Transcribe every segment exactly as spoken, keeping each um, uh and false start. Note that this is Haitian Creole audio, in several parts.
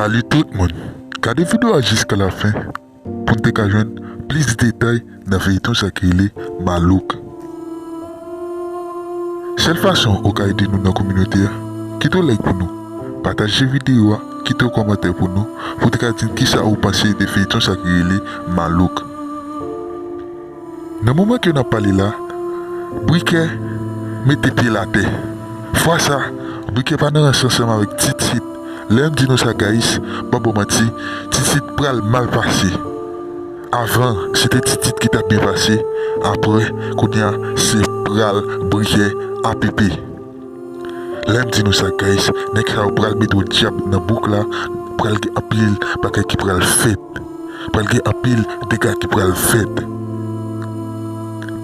Salut tout moun. Gade videyo a jiska lafen pou n te ka jwenn plis detay nan feyton sa ki rele Malouk. Sèl fason ou ka ede nou nan kominote a, kite yon like pou nou, pataje videyo a, kite yon kòmantè pou nou, pou w te ka di n kisa ou panse de feyton sa ki rele Malouk. Nan moman ke n ap pale la, Brikè mete pye l atè. Fwa sa, Brikè pa nan rans ansanm avèk Titit. Lè m di nou sa, guys, m pa ba w manti, Titit pral mal pase. Avan, se te Titit ki t ap byen pase. Apre, kounye a, se pral Brikè a Pepe. Lè m di nou sa, guys, nèg sa yo pral mete yon dyab nan bouk la, pral gen anpil bagay ki pral fèt. Pral gen anpil dega ki pral fèt.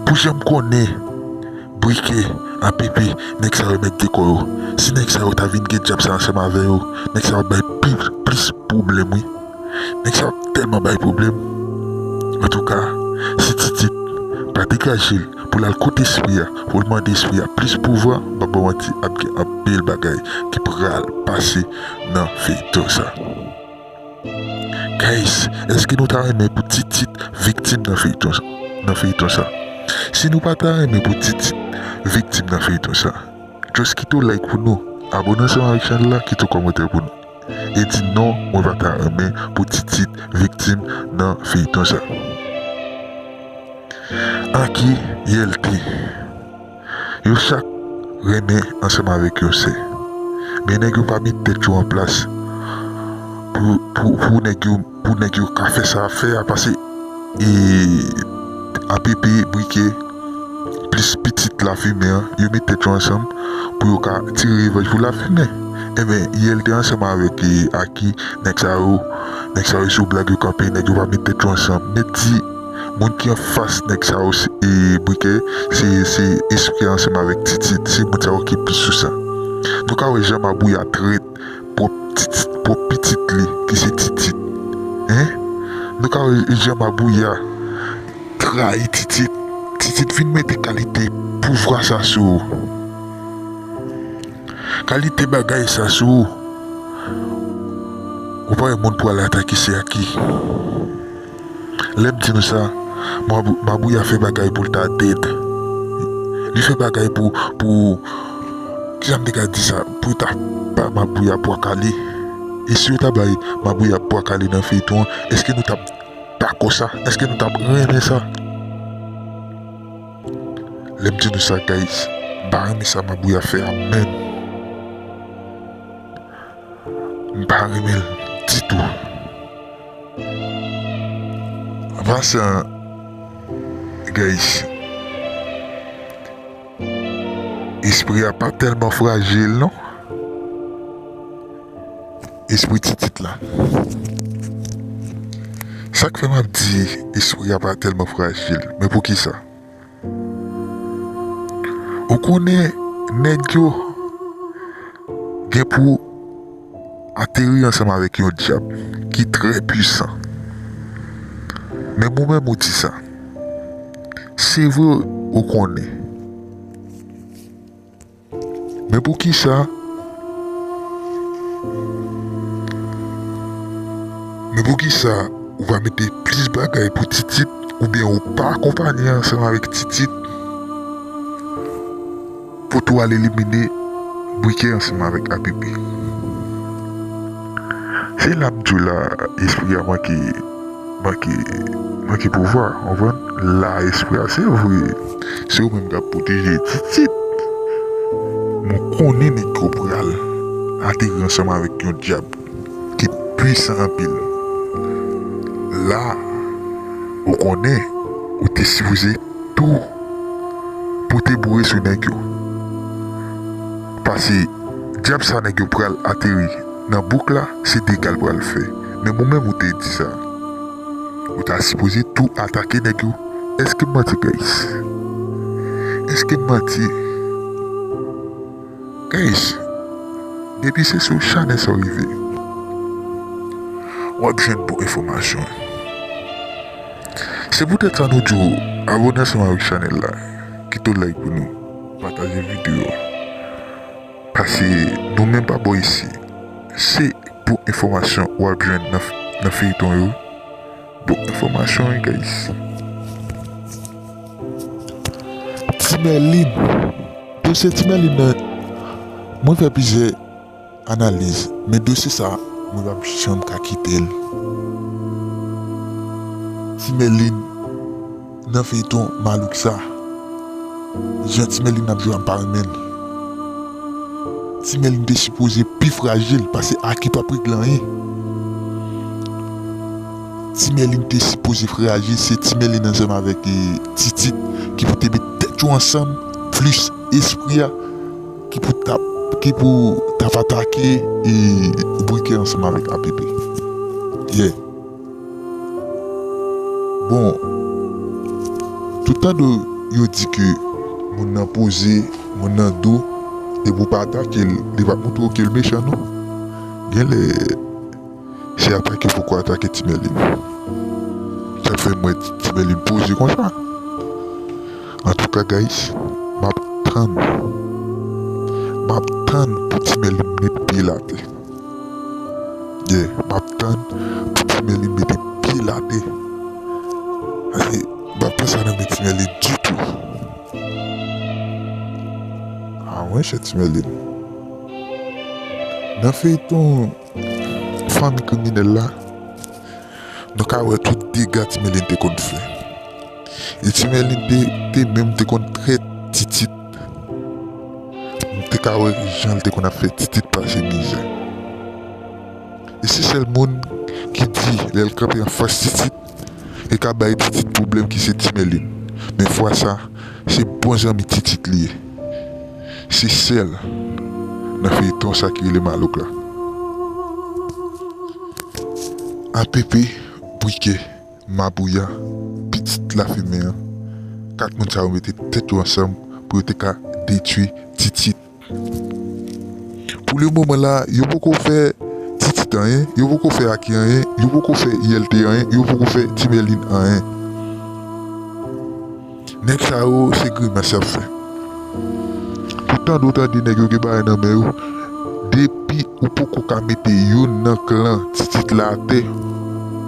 Pou jan m konnen, Brikè a Pepe, nèg sa yo mèt dekò yo. Si nèg sa yo ta vin gen dyab sa ansanm avè yo, nèg sa yo ap bay pi, plis pwoblèm, wi. Nèg sa yo ap tèlman bay pwoblèm. Antouka, si Titit pa degaje l pou l al kot espri a, pou l mande espri a plis pouvwa, m pa ba w manti, ap gen anpil bagay ki pral pase nan feyton sa. Guys, èske nou ta renmen pou Titit viktim nan feyton, nan feyton sa? Si nou pa ta renmen pou Titit viktim nan feyton sa, just kite yon like pou nou, abòne ansanm avèk chanèl la, kite yon kòmantè pou nou. E di non, mwen pa ta renmen pou Titit viktim nan feyton sa. Aki, Yèlte. Yo chak renmen ansanm avèk yon sè. Men nèg yo pa met tèt yo an plas pou, pou, pou nèg yo, pou nèg yo ka fè sa y ap fè a, pase, e, a Pepe, Brikè, plis pitit Lafimen an, yo met tèt yo ansanm pou yo ka tire revanj pou Lafimen. Enben, Yèlte ansanm avèk, e, Aki, nèg sa yo, nèg sa yo se yon blag yo kanpe, nèg yo pa met tèt yo ansanm. Mèt di, moun ki anfas nèg sa yo, se, e, Brikè, se, se espri a ansanm avèk Titit. Se moun sa yo ki plis sou sa. Nou ka wè jan Mabouya trèt pwòp Titit, pwòp pitit li, ki se Titit. Hein? Nou ka wè jan Mabouya trayi Titit. Titit vin mete kalite pouvwa sa sou ou. Kalite bagay sa sou ou. Ou pa wè moun pral atake se Aki. Lè m di nou sa, Mabou-, Mabouya fè bagay pou l ta dead. Li fè bagay pou, pou, kijan m te ka di sa, pou yo ta ba Mabouya bwa kale. E si yo ta bay Mabouya bwa kale nan feyton an, èske nou t ap dakò sa? Èske nou t ap renmen sa? Lè m di nou sa, guys, m pa renmen sa Mabouya fè a menm. M pa renmen l ditou. An pasan, guys, espri a pa tèlman frajil, non. Espri Titit la. Sa k fè m ap di espri a pa tèlman frajil, men poukisa? Ou konnen nèg yo gen pou ateri ansanm avèk yon dyab ki trè pwisan. Men ou menm ou di sa. Se vre ou konnen. Men poukisa? Men poukisa ou pa mete plis bagay pou Titit, oubyen ou pa akonpanye ansanm avèk Titit pou tou al elimine Brikè ansanm avèk A P P? Se la m di w la, espri a manke, manke, manke pouvwa, w konprann? La, espri a, se vre, se ou menm k ap pwoteje Titit. Men w konnen nèg yo pral ateri ansanm avèk yon dyab ki pwisan anpil. La, ou konnen, ou te sipoze tou pote boure sou nèg yo. Pase dyab sa nèg yo pral ateri nan bouk la, se dega l pral fè. Men ou menm ou te di sa. Ou ta sipoze tou atake nèg yo. Èske m manti, guys? Èske m manti? Guys, depi se sou chanèl sa w rive, w ap jwenn bon enfòmasyon. Se poutèt sa nou di w abòne ansanm avèk chanèl la, kite w like pou nou, pataje videyo a. Pase nou menm pa bò isi, se bon enfòmasyon w ap jwenn nan, nan feyton yo. Bon enfòmasyon, wi, guys. Ti Mèlin. Dosye Ti Mèlin nan, mwen fè plizyè analiz, men dosye sa, mwen p ap janm ka kite l. Ti Mèlin nan feyton malouk sa. Jan Ti Mèlin ap jwe a, m pa renmen l. Ti Mèlin te sipoze pi frajil, paske Aki p ap regle anyen. Ti Mèlin te sipoze frajil, se Ti Mèlin ansanm avèk, e, Titit ki pou te met tèt yo ansanm, plis espri a, ki pou t ap, ki pou t ap atake, e, Brikè ansanm avèk A P P. Yeah. Bon, toutan yo di ke moun nan poze, moun nan dou, depi w pa atake l, li p ap montre w ke l mechan, non. Genlè, se atake poko atake Ti Mèlin. Sa k fè m wè Ti Mèlin poze konsa. Antouka, guys, m ap tann. M ap tann pou Ti Mèlin met pye l atè. Yeah, m ap tann pou Ti Mèlin mete pye l atè. Paske m pa pran sa nan men Ti Mèlin ditou. Ah, mwen, chè Ti Mèlin. Nan feyton Fanmi Kriminèl la, nou ka wè tout dega Ti Mèlin te konn fè. E Ti Mèlin te, te menm te konn trèt Titit. Nou te ka wè jan l te konn ap fè Titit pase mizè. E se sèl moun ki di lè l kanpe anfas Titit, e ka bay Titit pwoblèm ki se Ti Mèlin. Men fwa sa, se bon zanmi Titit li ye. Se sèl nan feyton sa ki rele Malouk la. A P P, Brikè, Mabouya, pitit Lafimen an, kat moun sa yo mete tèt yo ansanm pou yo te ka detwi Titit. Pou le moman la, yo poko fè Titit anyen, yo poko fè Aki anyen, yo poko fè I L T anyen, yo poko fè Ti Mèlin anyen. Nèg sa yo, se grimas y ap fè. Toutan ou tande nèg yo gen bagay nan men yo, depi ou poko ka mete youn nan klan Titit la atè,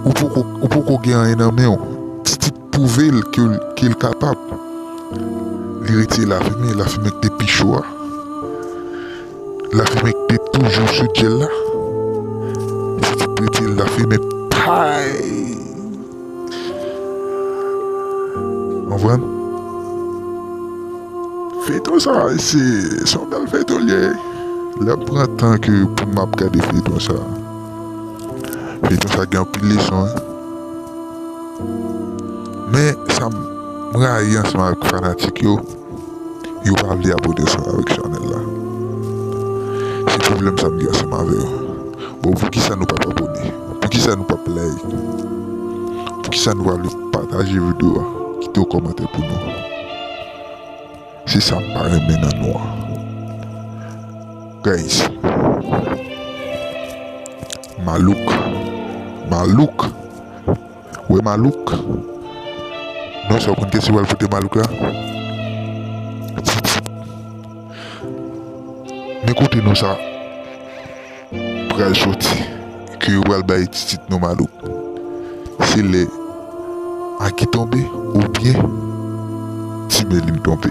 ou poko, ou poko gen anyen nan men w. Titit pwouve l ke l, ke l kapab. Li retire Lafimen, Lafimen k te pi cho a. Lafimen k te toujou sou djèl la. Titit retire Lafimen, pay! Konprann? Feyton sa, se, se yon bèl feyton li ye. Lè m pran tan ke pou m ap gade feyton sa, feyton sa gen anpil leson, wi. Men sa m rayi ansanm avèk fanatik yo, yo pa vle abone ansanm avèk chanèl la. Se pwoblèm sa m gen ansanm avè yo. Bon, poukisa nou p ap abone? Poukisa nou p ap like? Poukisa nou pa vle pataje videyo a? Kite yon kòmantè pou nou. Se sa m pa renmen nan nou an. Guys, Malouk, Malouk, wè Malouk. Non, sa w konn kiyès ki pral pote Malouk la? Titit. Men kote non sa pral soti, ke yo pral bay Titit non Malouk. Se lè Aki tonbe oubyen Ti Mèlin tonbe.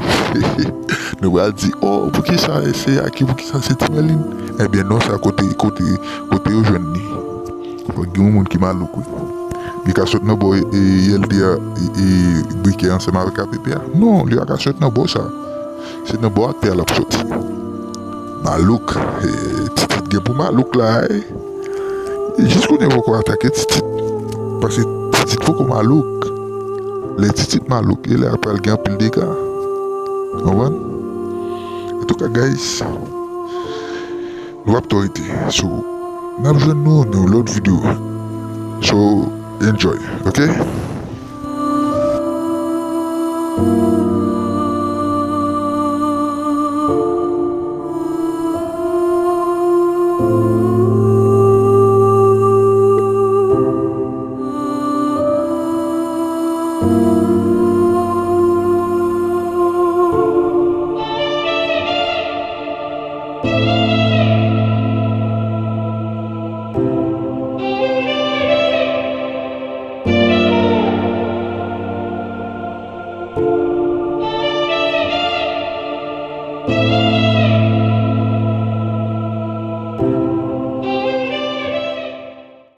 Nou pral di, oh, poukisa se Aki, poukisa se Ti Mèlin? Ebyen non, sa kote, kote, kote yo jwenn li. Fòk gen yon moun ki Malouk, wi. Li ka sot nan bò, e, I L T a, e, e, Brikè ansanm avèk A P P a. Non, li pa ka sot nan bò sa. Se nan bò atè a l ap soti. Malouk, e, Titit gen pou Malouk la, e. E jis kounye a poko atake Titit. Paske Titit poko Malouk. Lè Titit Malouk, e lè a pral gen anpil dega. Konprann? Antouka, guys, nou p ap twò rete. So, n ap jwenn nou nan yon lòt videyo. So, enjoy, ok?